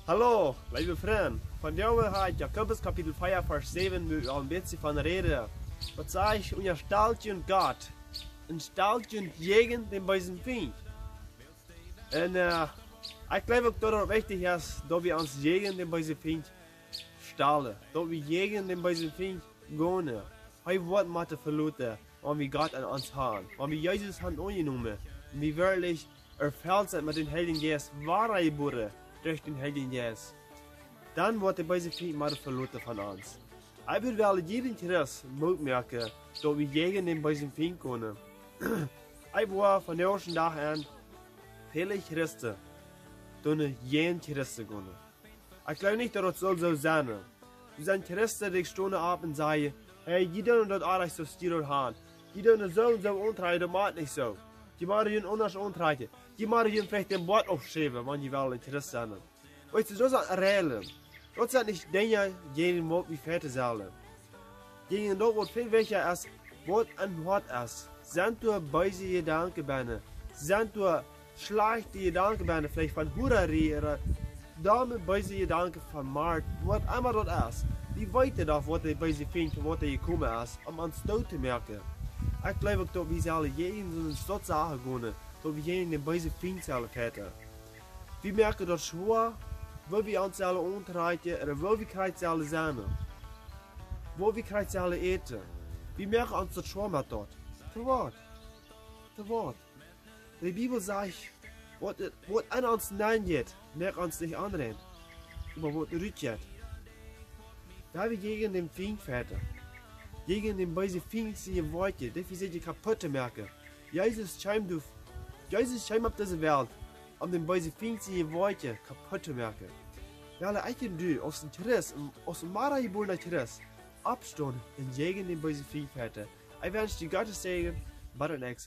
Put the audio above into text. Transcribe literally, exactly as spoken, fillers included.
Hallo, leewe Frind. Vondoag hab ekj Jakobus Kapitel vea, Varsch säwen, wua wie aul een bät von räden. Daut sajcht: "Unjastalt junt Gott un stalt junt jäajen dän beesen Fient." Un, äh, ekj jleew uk, daut et wichtich es, daut wie ons jäajen dän beesen Fient stalen. Daut wie jäajen dän beesen Fient gonen. Hee woat motten veloten, wan wie Gott en ons haben. Wan wie Jesus haben aunjenomen. Un wie werkjlich erfelt sent met dän Heiljen Jeist, wadajebuaren derch dän Heiljen Jeist. Dan woat de beese Fient motten veloten von ons. Ekj well jieda Christ Moot moaken, daut wie jäajen dän beesen Fient gonen. Ekj woa von dän ieeschten Dach aun väle Christen doonen jäajen Christen gonen. Ekj jleew nich, daut et saul soo sennen. Doa sent Christen, dee stonen opp un sajen: "Hey, jie doonen daut aundasch soo aus jie daut haben. Jie doonen soo un soo auntrakjen, daut mott nich soo. Jie motten junt aundasch auntrakjen. Jie motten junt veleicht dän Boat aufschäwen, wan jie wellen een Christ sennen." Weetst du, daut sent Räajlen. Daut sent nich Dinja, jäajen waut wie vechten sellen. Jäajen daut, waut väl wichtja es, waut em Hoat es. Sent doa beese Jedanken bennen? Sent doa schlajchte Jedanken bennen, veleicht von Hurarie ooda domme beese Jedanken von Mord, waut emma daut es? Wie weeten doch, waut de beese Fient, waut hee jekomen es, om ons doot to moaken. Ekj jleew uk, daut wie sellen jäajen soone Sachen gonen, daut wie jäajen dän beesen Fient sellen vechten. Wie moaken daut schwoa, woo wie ons sellen auntrakjen ooda woo wie krakjt sellen sennen. Woo wie krakjt sellen äten. Wie moaken ons daut schwoa met daut. Fa waut? Fa waut? De Bibel sajcht: "Waut, waut aun ons nenjeit, moakt ons nich onrein, oba waut rutjeit." Wan wie jäajen dän Fient vechten, jäajen dän beesen Fient siene Woakjen, dee vesäkjen kaputt to moaken. Jesus kjeem doa, Jesus kjeem opp dise Welt, om dän beesen Fient siene Woakjen kaputt to moaken. Well ekj un du, aus een Christ, aus een wadajebuarna Christ, oppstonen un jäajen dän beesen Fient vechten. Ekj wensch die Gottes Säajen, bat daut näakjste